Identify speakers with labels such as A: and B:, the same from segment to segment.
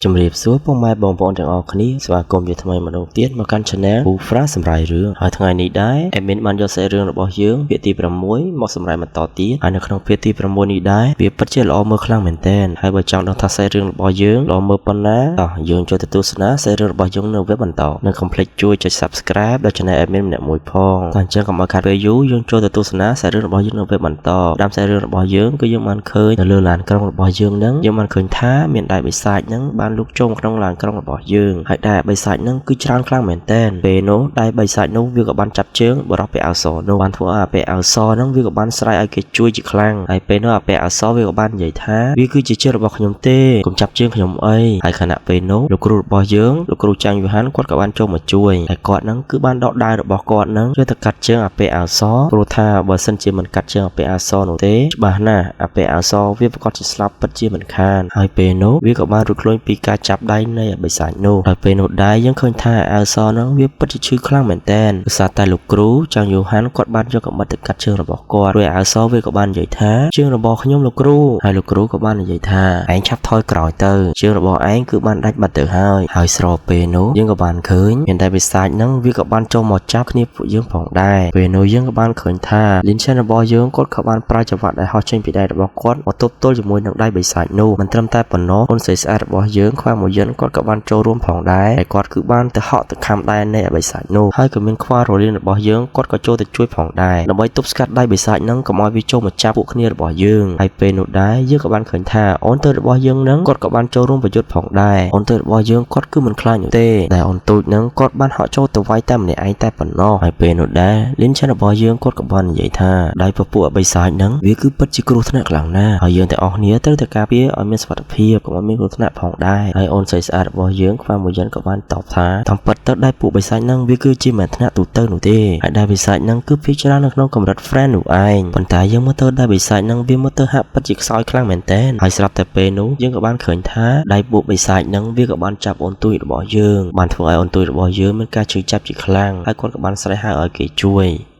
A: ជំរាបសួរពុកម៉ែបងប្អូនទាំងអស់គ្នាស្វាគមន៍ជាថ្មីម្ដងទៀតមកកាន់ Channel ពូហ្វ្រាសម្រាយរឿងហើយថ្ងៃនេះដែរ Admin បានយកសាច់រឿងរបស់យើងភាគទី6មកសម្រាយបន្តទៀតហើយនៅក្នុងភាគទី6នេះដែរវាពិតជាល្អមើលខ្លាំងមែនទែនហើយបើចង់ដឹងថាសាច់រឿងរបស់យើងល្អមើលប៉ុណ្ណាតោះយើងចូលទៅទស្សនាសាច់រឿងរបស់យើងនៅវគ្គបន្តនិងកុំភ្លេចជួយចុច Subscribe ដល់ Channel Admin ម្នាក់មួយផងតោះអញ្ចឹងកុំឲ្យខាតពេលយូរយើងចូលទៅទស្សនាសាច់រឿងរបស់យើងនៅវគ្គបន្តតាមសាច់រឿងរបស់យើងគឺយើងបានឃើញនៅលើឡានក្រុងរបស់យើងនឹងយើងបានឃើញថាមានដៃបិសាចនឹងបានលូកចូលក្នុងឡានក្រុងរបស់យើងហើយដៃបិសាចនឹងគឺច្រើនខ្លាំងមែនទែនពេលនោះដៃបិសាចនោះវាក៏បានចាប់ជើងបរិះពាក់អោសនោះបានធ្វើឲ្យអាពាក់អោសនឹងវាក៏បានស្រែកឲ្យគេជួយជាខ្លាំងហើយពេលនោះអាពាក់អោសវាក៏បាននិយាយថាវាគឺជាជើងរបស់ខ្ញុំទេកុំចាប់ជើងខ្ញុំអីហើយខណៈពេលនោះលោកគ្រូរបស់យើងលោកគ្រូចាងយូហានគាត់ក៏បានចូលមកជួយហើយគាត់នឹងគឺបានដកដាវរបស់គាត់នឹងយកទៅកាត់ជើងអាពាក់អោសព្រោះថាបើសិនជាមិនកាត់ជើងអាពាក់អោសនោះទេច្បាស់ណាស់អាពាក់អោសវាប្រកាសជាស្លាប់ពិតជាមិនខានហើយពេលនោះវាក៏បានរួចខ្លួនពីការចាប់ដៃនៃបិសាចនោះហើយពេលនោះដែរយើងឃើញថាអោសនឹងវាពិតជាឈឺខ្លាំងមែនទែនដោយសារតែលោកគ្រូចាងយូហានគាត់បានយកកាំបិតទៅកាត់ជើងរបស់គាត់រួចអោសវាក៏បាននិយាយថាជើងរបស់ខ្ញុំលោកគ្រូហើយលោកគ្រូក៏បាននិយាយថាឯងឆាប់ថយក្រោយទៅជើងរបស់ឯងគឺបានដាច់បាត់ទៅហើយហើយស្របពេលនោះយើងក៏បានឃើញមានតែបិសាចនឹងវាក៏បានចូលមកចាប់គ្នាពួកយើងផងដែរពេលនោះយើងក៏បានឃើញថាលីនឆែនរបស់យើងគាត់ក៏បានប្រើចង្វាក់ដែលហោះចេញពីដៃរបស់គាត់មកទប់ទល់ជាមួយនឹងដៃបិសាចនោះមិនត្រឹមតែប៉ុណ្ណោះអូនស្រីស្អាតរបស់យើងខ្វះមួយយិនគាត់ក៏បានចូលរួមផងដែរហើយគាត់គឺបានទៅហក់ទៅខំដែរនៃបិសាចនោះហើយក៏មានខ្វះរលៀនរបស់យើងគាត់ក៏ចូលទៅជួយផងដែរដើម្បីទប់ស្កាត់ដៃបិសាចនឹងកុំឲ្យវាចូលមកចាប់ពួកគ្នារបស់យើងហើយពេលនោះដែរយើងក៏បានឃើញថាអូនតូចរបស់យើងនឹងគាត់ក៏បានចូលរួមប្រយុទ្ធផងដែរអូនតូចរបស់យើងគាត់គឺមិនខ្លាចនោះទេតែអូនតូចនឹងគាត់បានហក់ចូលទៅវាយតែម្នាក់ឯងតែប៉ុណ្ណោះហើយពេលនោះដែរលីនឆែនរបស់យើងគាត់ក៏បាននិយាយថាដៃពពួកបិសាចនឹងវាគឺពិតជាគ្រោះថ្នាក់ខ្លាំងណាស់ហើយយើងទាំងអស់គ្នាត្រូវតែការពារឲ្យមានសុវត្ថិភាពកុំឲ្យមានគ្រោះថ្នាក់ផងដែរហើយអូនស្រីស្អាតរបស់យើងខ្វះមួយយិនក៏បានតបថាតាមពិតទៅដៃពួកបិសាចនឹងវាគឺជាមិនថ្នាក់ទូទៅនោះទេហើយដៃបិសាចនឹងគឺភាគច្រើននៅក្នុងកម្រិត friend នោះឯងប៉ុន្តែយើងមើលទៅដៃបិសាចនឹងវាមើលទៅហាក់ពិតជាខ្សោយខ្លាំងមែនទែនហើយស្រាប់តែពេលនោះយើងក៏បានឃើញថាដៃពួកបិសាចនឹងវាក៏បានចាប់អូនទូចរបស់យើងបានធ្វើឲ្យអូនទូចរបស់យើងមានការឈឺចាប់ជាខ្លាំងហើយគាត់ក៏បានស្រែកហៅឲ្យគេជួយ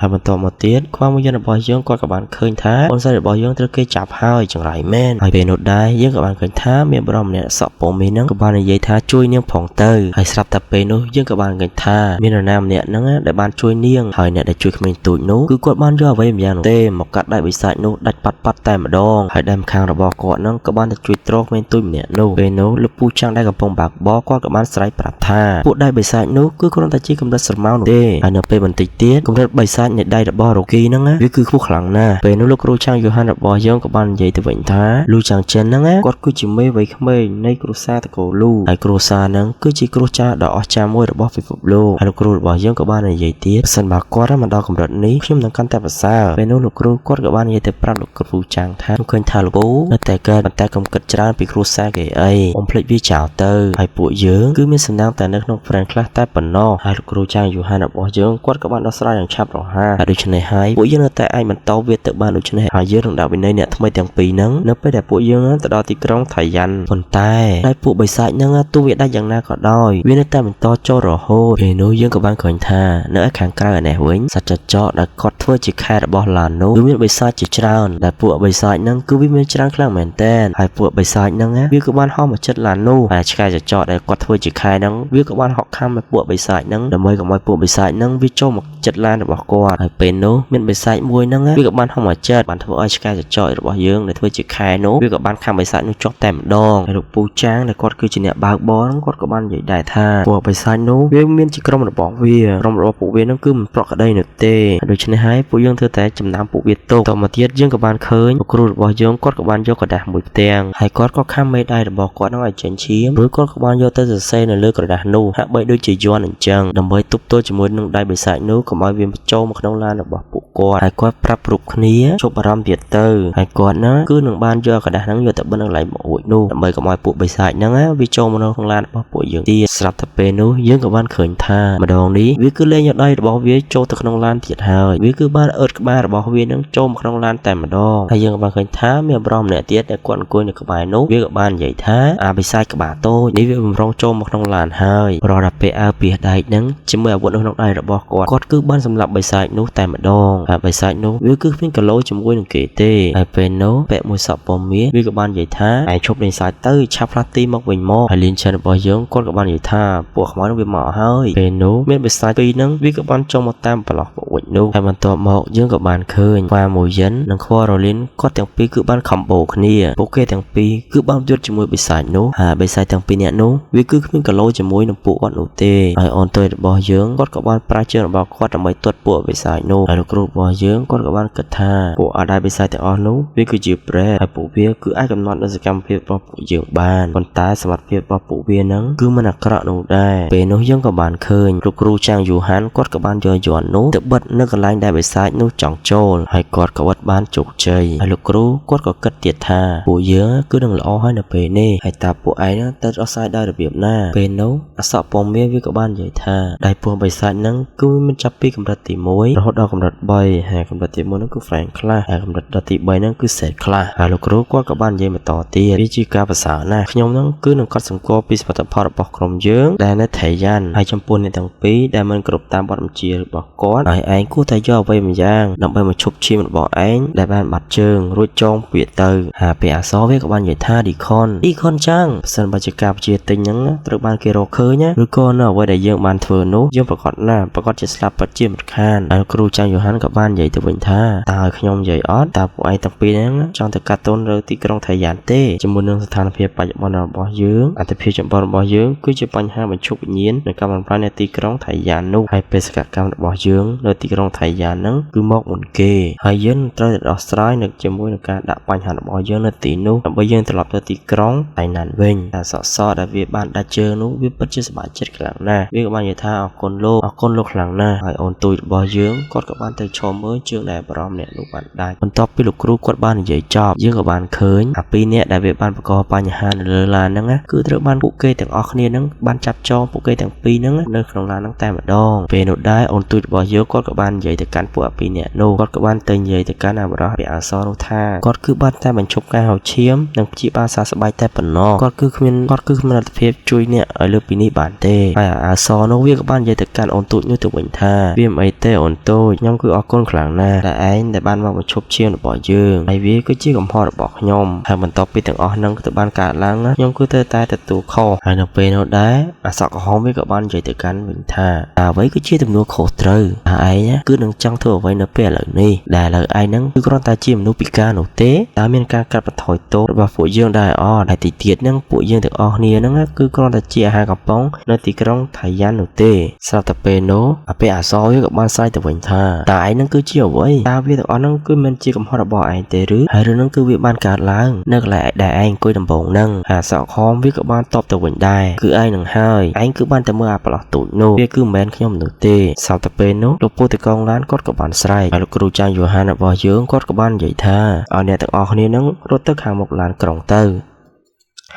A: ហើយបន្តមកទៀតខ្វះមួយយន្តរបស់យើងគាត់ក៏បានឃើញថាអូនស្រីរបស់យើងត្រូវគេចាប់ហើយចង្រៃមែនហើយពេលនោះដែរយើងក៏បានឃើញថាមានប្រុសម្នាក់សក់ពណ៌មាសហ្នឹងក៏បាននិយាយថាជួយនាងផងទៅហើយស្រាប់តែពេលនោះយើងក៏បានឃើញថាមាននរណាម្នាក់ហ្នឹងដែលបានជួយនាងហើយអ្នកដែលជួយក្មេងទូចនោះគឺគាត់បានយកអ្វីម្យ៉ាងនោះទេមកកាត់ដៃបិសាចនោះដាច់ប៉ាត់ប៉ាត់តែម្ដងហើយដៃម្ខាងរបស់គាត់ហ្នឹងក៏បានទៅជួយទ្រក្មេងទូចម្នាក់នោះពេលនោះលោកពូចាំងដែលកំពុងបើកបរគាត់ក៏បានស្រែកប្រាប់ថាពួកដៃបិសាចនោះគឺគ្រាន់តែជាកម្រិតស្រមោលនោះទេហើយនៅពេលបន្តិចទៀតកម្រិតបិសាចនៃដៃរបស់រ៉ូគីហ្នឹងវាគឺខ្ពស់ខ្លាំងណាស់ពេលនោះលោកគ្រូឆាងយូហានរបស់យើងក៏បាននិយាយទៅវិញថាលូឆាងចិនហ្នឹងគាត់គឺជាមេវ័យក្មេងនៃគ្រួសារតកូលូហើយគ្រួសារហ្នឹងគឺជាគ្រួសារដ៏អស្ចារ្យមួយរបស់ពិភពលោកហើយលោកគ្រូរបស់យើងក៏បាននិយាយទៀតប្រសិនបើគាត់មកដល់កម្រិតនេះខ្ញុំនឹងកាន់តែប្រសើរពេលនោះលោកគ្រូគាត់ក៏បាននិយាយទៅប្រាប់លោកគ្រូឆាងថាខ្ញុំឃើញថាលោកពូនៅតែកើតប៉ុន្តែកុំគិតច្រើនពីគ្រួសារគេអីកុំភ្លេចវាចោលទៅហើយពួកយើងគឺមានសំណាងតែនៅក្នុង friend ខ្លះតែប៉ុណ្ណោះហើយលោកគ្រូឆាងយូហានរបស់យើងគាត់ក៏បានដោះស្រាយយ៉ាងឆាប់រហ័សហើយដូច្នេះហើយពួកយើងនៅតែអាចបន្តវាទៅបានដូច្នេះហើយយើងនឹងដាក់វិន័យអ្នកថ្មីទាំងពីរហ្នឹងនៅពេលដែលពួកយើងទៅដល់ទីក្រុងថៃយ៉ាន់ប៉ុន្តែដៃពួកបិសាចហ្នឹងទោះវាដាច់យ៉ាងណាក៏ដោយវានៅតែបន្តចូលរហូតពេលនោះយើងក៏បានឃើញថានៅឯខាងក្រៅឯនេះវិញសត្វចចកដែលគាត់ធ្វើជាខែរបស់ឡាននោះគឺមានបិសាចជាច្រើនដែលពួកបិសាចហ្នឹងគឺវាមានច្រើនខ្លាំងមែនទែនហើយពួកបិសាចហ្នឹងវាក៏បានហោះមកចិត្តឡាននោះហើយឆ្កែចចកដែលគាត់ធ្វើជាខែហ្នឹងវាក៏បានហក់ខំឲ្យពួកបិសាចហ្នឹងដើម្បីកុំឲ្យពួកបិសាចហ្នឹងវាចូលមកចិត្តឡានរបស់គាត់ហើយពេលនោះមានបិសាចមួយហ្នឹងវាក៏បានហោះមកចិត្តបានធ្វើឲ្យឆ្កែចចករបស់យើងដែលធ្វើជាខែនោះវាក៏បានខំបិសាចនោះជាប់តែម្ដងហើយលោកពូចាងដែលគាត់គឺជាអ្នកបើកបរហ្នឹងគាត់ក៏បាននិយាយដែរថាពួកបិសាចនោះវាមានជាក្រុមរបស់វាក្រុមរបស់ពួកវាហ្នឹងគឺមិនប្រក្រតីនោះទេដូច្នេះហើយពួកយើងធ្វើតែចំណាំពួកវាទុកតមកទៀតយើងក៏បានឃើញលោកគ្រូរបស់យើងគាត់ក៏បានយកក្រដាសមួយផ្ទាំងហើយគាត់ក៏ខំមេដៃរបស់គាត់ហ្នឹងឲ្យចេញឈាមរួចគាត់ក៏បានយកទៅសរសេរនៅលើក្រដាសនោះហាក់បីដូចជាយ័ន្តអញ្ចឹងដើម្បីទប់ទល់ជាមួយនឹងដៃបិសាចនោះកុំឲ្យវាចូលមកក្នុងឡានរបស់ពួកគាត់ហើយគាត់ប្រាប់គ្រប់គ្នាជប់អារម្មណ៍ទៀតទៅហើយគាត់ណាគឺនឹងបានយកក្រដាសហ្នឹងយកទៅបិទនៅកន្លែងបង្អួចនោះដើម្បីកុំឲ្យពួកបិសាចហ្នឹងវាចូលមកក្នុងឡានរបស់ពួកយើងទៀតស្រាប់តែពេលនោះយើងក៏បានឃើញថាម្ដងនេះវាគឺលែងយកដៃរបស់វាចូលទៅក្នុងឡានទៀតហើយវាគឺបានអើតក្បាលរបស់វានឹងចូលមកក្នុងឡានតែម្ដងហើយយើងក៏បានឃើញថាមានប្រុសម្នាក់ទៀតដែលគាត់អង្គុយនៅក្បែរនោះវាក៏បាននិយាយថាអាបិសាចក្បាលតូចនេះវាបំរុងចូលមកក្នុងឡានហើយរហូតដល់ពេលអើពីដែកហ្នឹងជាមួយអាវុធនៅក្នុងដៃរបស់គាត់គាត់គឺបានសម្លាប់បិសាច នោះតែម្ដងហើយបិសាចនោះវាគឺគ្មានគីឡូជាមួយនឹងគេទេហើយពេលនោះពាក់មួយសក់ពណ៌មាសវាក៏បាននិយាយថាឯងឈប់លេងសើចទៅឆាប់ផ្លាស់ទីមកវិញមកហើយលៀនឆិនរបស់យើងគាត់ក៏បាននិយាយថាពួកខ្មោចនោះវាមកហើយពេលនោះមានបិសាចពីរហ្នឹងវាក៏បានចុះមកតាមប្រឡោះពួកវិញនោះហើយបន្ទាប់មកយើងក៏បានឃើញខ្វាមួយយិននិងខ្វរ៉ូលីនគាត់ទាំងពីរគឺបានខំបូគ្នាពួកគេទាំងពីរគឺបានយុទ្ធជាមួយបិសាចនោះហើយបិសាចទាំងពីរនាក់នោះវាគឺគ្មានគីឡូជាមួយនឹងពួកគាត់នោះទេហើយអូនតូចរបស់យើងគាត់ក៏បានប្រើជើងរបស់គាត់ដើម្បីទាត់ពួកបិសាចនោះហើយលោកគ្រូរបស់យើងគាត់ក៏បានគិតថាពួកអាដាយបិសាចទាំងអស់នោះវាគឺជាប្រេតហើយពួកវាគឺអាចកំណត់នូវសកម្មភាពរបស់ពួកយើងបានប៉ុន្តែសមត្ថភាពរបស់ពួកវានឹងគឺមិនអាក្រក់នោះដែរពេលនោះយើងក៏បានឃើញលោកគ្រូចាងយូហានគាត់ក៏បានយកយ័ន្តនោះទៅបិទនៅកន្លែងដែលបិសាចនោះចង់ចូលហើយគាត់ក៏បិទបានជោគជ័យហើយលោកគ្រូគាត់ក៏គិតទៀតថាពួកយើងគឺនឹងល្អហើយនៅពេលនេះហើយតើពួកឯងទៅដោះស្រាយដោយរបៀបណាពេលនោះអសក់ពងមាសវាក៏បាននិយាយថាដៃពោះបិសាចហ្នឹងគឺវាមានចាប់ពីកម្រិតទី1រហូតដល់កម្រិត3ហើយកម្រិតទី1ហ្នឹងគឺ Frank ខ្លះហើយកម្រិតដល់ទី3ហ្នឹងគឺ Set ខ្លះហើយលោកគ្រូគាត់ក៏បាននិយាយបន្តទៀតវាជាការប្រសើរណាស់ខ្ញុំហ្នឹងគឺនឹងកត់សម្គាល់ពីសមិទ្ធផលរបស់ក្រុមយើងដែលនៅថៃយ៉ាន់ហើយចំពោះអ្នកទាំងពីរដែលមិនគ្រប់តាមបទបញ្ជារបស់គាត់ហើយឯងគួរតែយកអ្វីម្យ៉ាងដើម្បីមកឈប់ឈាមរបស់ឯងដែលបានបាត់ជើងរួចចងពាក្យទៅហើយពេលអសរវាក៏បាននិយាយថាឌីខុនឌីខុនចាំងប្រសិនបើជាការបញ្ជាទិញហ្នឹងត្រូវបានគេរកឃើញឬក៏នៅអ្វីដែលយើងបានធ្វើនោះយើងប្រកាសណាស់ប្រកាសជាស្លាប់ពិតជាមិនខានហើយគ្រូចាំងយូហានក៏បាននិយាយទៅវិញថាតើឲ្យខ្ញុំនិយាយអត់តើពួកឯងទាំងពីរហ្នឹងចង់ទៅកាត់ទោសនៅទីក្រុងថៃយ៉ានទេជាមួយនឹងស្ថានភាពបច្ចុប្បន្នរបស់យើងអត្ថភាពចម្បងរបស់យើងគឺជាបញ្ហាបញ្ឈប់វិញ្ញាណនៃការបំផ្លាញនៅទីក្រុងថៃយ៉ាននោះហើយបេសកកម្មរបស់យើងនៅទីក្រុងថៃយ៉ានហ្នឹងគឺមកមុនគេហើយយើងត្រូវតែដោះស្រាយនៅជាមួយនឹងការដាក់បញ្ហារបស់យើងនៅទីនោះដើម្បីយើងត្រឡប់ទៅទីក្រុងថៃណានវិញតែសក់សដែលវាបានដាច់ជើងនោះវាពិតជាសប្បាយចិត្តខ្លាំងណាស់វាក៏បាននិយាយថាអរគុណលោកអរគុណលោកខ្លាំងណាស់ហើយអូនទូចរបស់យើងគាត់ក៏បានទៅឈរមើលជើងដែលបារម្ភអ្នកនោះបានដាច់បន្ទាប់ពីលោកគ្រូគាត់បាននិយាយចប់យើងក៏បានឃើញអាពីរនាក់ដែលវាបានបង្កបញ្ហានៅលើឡានហ្នឹងគឺត្រូវបានពួកគេទាំងអស់គ្នាហ្នឹងបានចាប់ចងពួកគេទាំងពីរហ្នឹងនៅក្នុងឡានហ្នឹងតែម្ដងពេលនោះដែរអូនទូចរបស់យើងគាត់ក៏បាននិយាយទៅកាន់ពួកអាពីរនាក់នោះគាត់ក៏បានទៅនិយាយទៅកាន់អាបរោះពីអសរនោះថាគាត់គឺបានតែបញ្ឈប់ការហៅឈាមនិងព្យាបាលសះស្បើយតែប៉ុណ្ណោះគាត់គឺគ្មានលទ្ធភាពជួយអ្នកឲ្យលើពីនេះបានទេហើយអាសរនោះវាក៏បាននិយាយទៅកាន់អូនទូចនោះទៅវិញថាវាមិនអីទេអូនទូចខ្ញុំគឺអរគុណខ្លាំងណាស់តែឯងដែលបានមកបញ្ឈប់ឈាមរបស់យើងហើយវាគឺជាកំហុសរបស់ខ្ញុំហើយបន្ទាប់ពីទាំងអស់ហ្នឹងទៅបានកើតឡើងខ្ញុំគឺត្រូវតែទទួលខុសហើយនៅពេលនោះដែរអាសក់ក្រហមវាក៏បាននិយាយទៅកាន់វិញថាអ្វីគឺជាទំនួលខុសត្រូវឯងគឺនឹងចង់ធ្វើអ្វីនៅពេលឥឡូវនេះដែលឥឡូវឯងហ្នឹងគឺគ្រាន់តែជាមនុស្សពិការនោះទេតើមានការកាត់បន្ថយទោសរបស់ពួកយើងដែរអត់ហើយទីទៀតហ្នឹងពួកយើងទាំងអស់គ្នាហ្នឹងគឺគ្រាន់តែជាអាហារកំប៉ុងនៅទីក្រុងថៃយ៉ាននោះទេស្រាប់តែពេលនោះអាពេលអសរវាក៏បានស្រែកទៅវិញថាតើឯងហ្នឹងគឺជាអ្វីតើវាទាំងអស់ហ្នឹងគឺមិនជាកំហុសរបស់ឯងទេឬហើយរឿងហ្នឹងគឺវាបានកើតឡើងនៅកន្លែងដែលឯងអង្គុយដំបូងហ្នឹងហើយអសរខំវាក៏បានតបទៅវិញដែរគឺឯងនឹងហើយឯងគឺបានតែមើលអាប្រឡោះទូចនោះវាគឺមិនមែនខ្ញុំនោះទេស្រាប់តែពេលនោះលោកពូតកងឡានគាត់ក៏បានស្រែកហើយលោកគ្រូចាងយូហានរបស់យើងគាត់ក៏បាននិយាយថាឲ្យអ្នកទាំងអស់គ្នាហ្នឹងរត់ទៅខាងមុខឡានក្រុងទ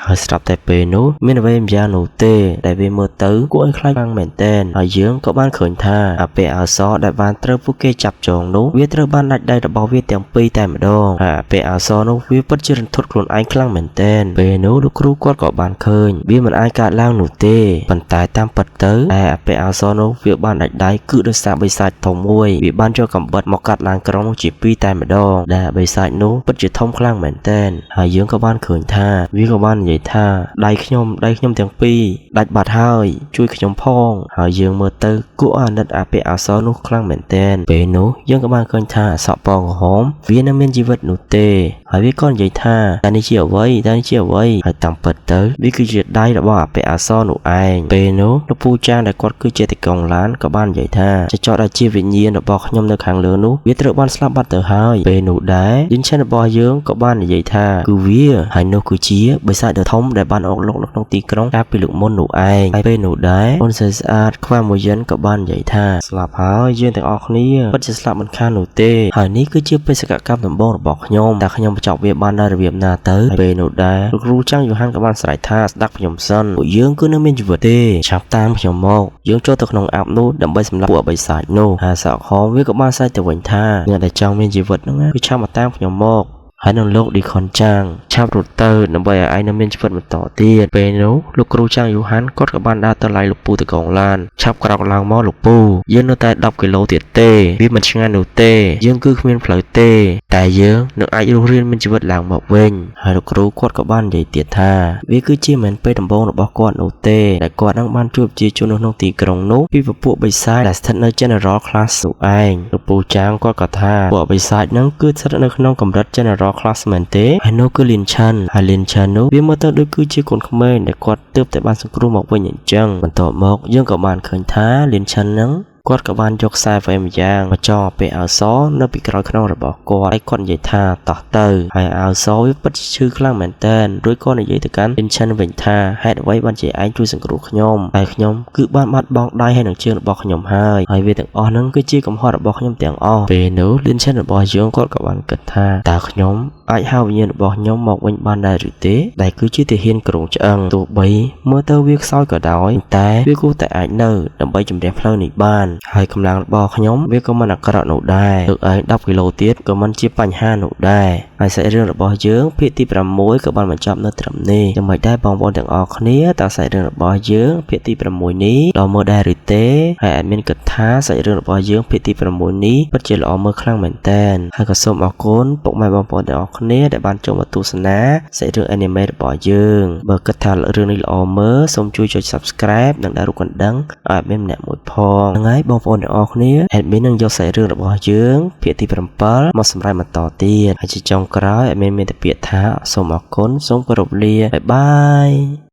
A: ៅហើយស្រាប់តែពេលនោះមានអ្វីម្យ៉ាងនោះទេដែលវាមើលទៅគួរឲ្យខ្លាចខ្លាំងមែនទែនហើយយើងក៏បានឃើញថាអាពេលអសរដែលបានត្រូវពួកគេចាប់ចងនោះវាត្រូវបានដាច់ដៃរបស់វាទាំងពីរតែម្ដងហើយអាពេលអសរនោះវាពិតជារន្ធត់ខ្លួនឯងខ្លាំងមែនទែនពេលនោះលោកគ្រូគាត់ក៏បានឃើញវាមិនអាចកើតឡើងនោះទេប៉ុន្តែតាមពិតទៅតែអាពេលអសរនោះវាបានដាច់ដៃគឺដោយសារបិសាចធំមួយវាបានយកកំបិតមកកាត់ឡានក្រុងនោះជាពីរតែម្ដងដែលបិសាចនោះពិតជាធំខ្លាំងមែនទែនហើយយើងក៏បានឃើញថាវាក៏បាននិយាយថាដៃខ្ញុំទាំងពីរដាច់បាត់ហើយជួយខ្ញុំផងហើយយើងមើលទៅគួរអាណិតអាពាក់អសរនោះខ្លាំងមែនទែនពេលនោះយើងក៏បានឃើញថាអសក់ពងក្រហមវានៅមានជីវិតនោះទេហើយវាក៏និយាយថាតើនេះជាអ្វីតើនេះជាអ្វីហើយតាមពិតទៅវាគឺជាដៃរបស់អាពាក់អសរនោះឯងពេលនោះលោកពូចាងដែលគាត់គឺជាតេកងឡានក៏បាននិយាយថាចចកដែលជាវិញ្ញាណរបស់ខ្ញុំនៅខាងលើនោះវាត្រូវបានស្លាប់បាត់ទៅហើយពេលនោះដែរយិនឆិនរបស់យើងក៏បាននិយាយថាគឺវាហើយនោះគឺជាបិសាចដ៏ធំដែលបានអុកលុកនៅក្នុងទីក្រុងកាលពីលើកមុននោះឯងហើយពេលនោះដែរអូនស្រីស្អាតខ្វះមួយយិនក៏បាននិយាយថាស្លាប់ហើយយើងទាំងអស់គ្នាពិតជាស្លាប់មិនខាននោះទេហើយនេះគឺជាបេសកកម្មដំបូងរបស់ខ្ញុំតែខ្ញុំបញ្ចប់វាបានដោយរបៀបណាទៅពេលនោះដែរលោកគ្រូចាំងយូហានក៏បានស្រែកថាស្ដាប់ខ្ញុំសិនពួកយើងគឺនៅមានជីវិតទេឆាប់តាមខ្ញុំមកយើងចូលទៅក្នុងអាប់នោះដើម្បីសម្លាប់ពួកបិសាចនោះហើយសក់ខំវាក៏បានស្រែកទៅវិញថាអ្នកដែលចង់មានជីវិតហ្នឹងគឺឆាប់មកតាមខ្ញុំមក ហើយនឹងលោកឌីខុនចាងឆាប់រត់ទៅដើម្បីឲ្យឯងនៅមានជីវិតបន្តទៀតពេលនោះលោកគ្រូចាងយូហានគាត់ក៏បានដើរទៅឡៃលោកពូតកងឡានឆាប់ក្រោកឡើងមកលោកពូយើងនៅតែ10គីឡូទៀតទេវាមិនឆ្ងាយនោះទេយើងគឺគ្មានផ្លូវទេតែយើងនឹងអាចរស់រានមានជីវិតឡើងមកវិញហើយលោកគ្រូគាត់ក៏បាននិយាយទៀតថាវាគឺជាមិនពេលដំបូងរបស់គាត់នោះទេដែលគាត់នឹងបានជួបជាជននៅក្នុងទីក្រុងនោះពីពពួកបិសាចដែលស្ថិតនៅ General Class នោះឯងលោកពូចាងគាត់ក៏ថាពួកបិសាចហ្នឹងគឺស្ថិតនៅក្នុងកម្រិត General Class មែនទេហើយនោះគឺលៀនឆាន់ហើយលៀនឆាន់នោះវាមើលទៅដូចគឺជាកូនក្មេងដែលគាត់ទើបតែបានសង្គ្រោះមកវិញអញ្ចឹងបន្ទាប់មកយើងក៏បានឃើញថាលៀនឆាន់ហ្នឹងគាត់ក៏បានយកខ្សែវែម្យ៉ាងមកចងពេលអាវសនៅពីក្រោយខ្នងរបស់គាត់ហើយគាត់និយាយថាតោះទៅហើយអាវសវាពិតជាឈឺខ្លាំងមែនតើរួចគាត់និយាយទៅកាន់លិនឆិនវិញថាហេតុអ្វីបានជាឯងជួយសង្គ្រោះខ្ញុំហើយខ្ញុំគឺបានបាត់បង់ដៃហើយនឹងជើងរបស់ខ្ញុំហើយហើយវាទាំងអស់ហ្នឹងគឺជាកំហុសរបស់ខ្ញុំទាំងអស់ពេលនោះលិនឆិនរបស់យើងគាត់ក៏បានគិតថាតើខ្ញុំអាចហៅវិញ្ញាណរបស់ខ្ញុំមកវិញបានដែរឬទេដែលគឺជាទាហានក្រុងឆ្អឹងទោះបីមើលទៅវាខ្សោយក៏ដោយតែវាគួរតែអាចនៅដើម្បីជំរះផ្លូវនេះបានហើយកម្លាំងរបស់ខ្ញុំវាក៏មិនអាក្រក់នោះដែរលើកឯង10គីឡូទៀតក៏មិនជាបញ្ហានោះដែរហើយសាច់រឿងរបស់យើងភាគទី6ក៏បានបញ្ចប់នៅត្រឹមនេះយ៉ាងម៉េចដែរបងប្អូនទាំងអស់គ្នាតើសាច់រឿងរបស់យើងភាគទី6នេះល្អមើលដែរឬទេហើយអាចមានគិតថាសាច់រឿងរបស់យើងភាគទី6នេះពិតជាល្អមើលខ្លាំងមែនតើហើយក៏សូមអរគុណពុកម៉ែបងប្អូនទាំងអស់គ្នាដែលបានចូលមកទស្សនាសាច់រឿង anime របស់យើងបើគិតថារឿងនេះល្អមើលសូមជួយចុច Subscribe និងដាក់រូបកណ្ដឹងឲ្យ admin ម្នាក់មួយផងហ្នឹងហើយបងប្អូនទាំងអស់គ្នា admin នឹងយកសាច់រឿងរបស់យើងភាគទី7មកសម្រាប់បន្តទៀតហើយជាចុងក្រោយ admin មានតែពាក្យថាសូមអរគុណសូមគោរពលា bye bye.